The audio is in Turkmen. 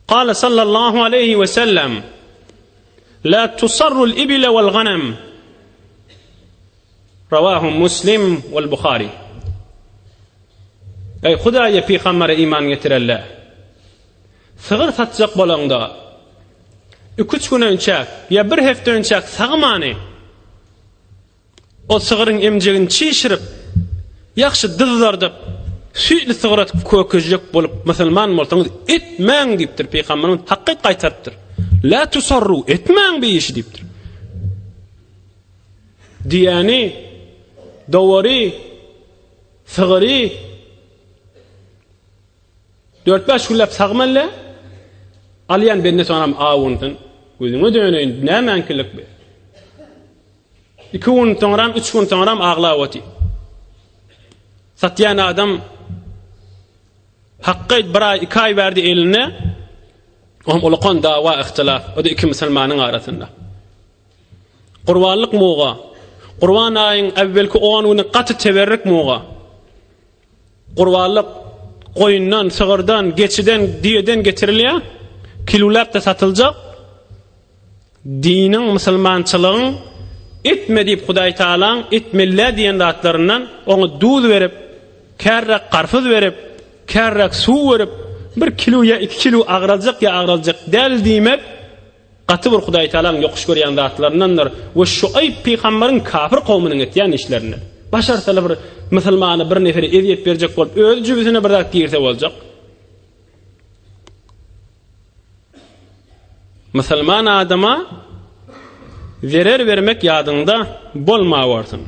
Kale sallallahu aleýhi we sellem, La tusarrul ibile wal ganem. Rawahu Muslim wal Buhari. Eý Hudaýa pygambere iman getirenler! Sygyr satjak bolaňda, iki-üç gün önçäk ýa bir hepde önçäk sagmany, O sygryň emjegini çişirip, ýagşy dyzardyp, süýtli sygyr atyp kökezjek bolup musulman bolsaňyz etmäň diýipdir pygamberimiz hakyt gaýtarypdyr. La tusarru etmäň bu işi diýipdir. Diýeni, dowary, sygyry Dört-bäş günläp sagmaly, alýan bende soňam awunsyn. Gözüňe döneýin, nämäňkilik bu? Iki gün soňram, üç gün soňram aglap otyr. Satýan adam hakky bir aý, iki aý berdi eline. Ohm ulakan dawa, ihtilaf. O da iki musulmanyň arasynda. Gurbanlyk muga. Gurban aýyň äwwelki 10 güni gaty teberrik muga. Gurbanlyk goýundan, sygyrdan, geçiden, düýeden getirilýär. Kilolap-da satyljak. Diniň, musulmançylygyň etme diýip Hudaý Tagalaň etmeli diýen zatlaryndan oňa duz berip, kärräk garpyz berip, kärräk suw berip, bir kilo ýa iki kilo agraljak ýa agraljak däl diýmek gaty bir Hudaý Tagalaň ýokuş görýän zatlaryndandyr we Şuaýb pygambaryň kafir kowmunyň etýän işlerinden. Başarsalar bir musulmana bir nefere ezýet berjek bolup öz jübüsine bir zat girse boljak. Musulman adama zerer bermek ýadyňda bolmawarsyn.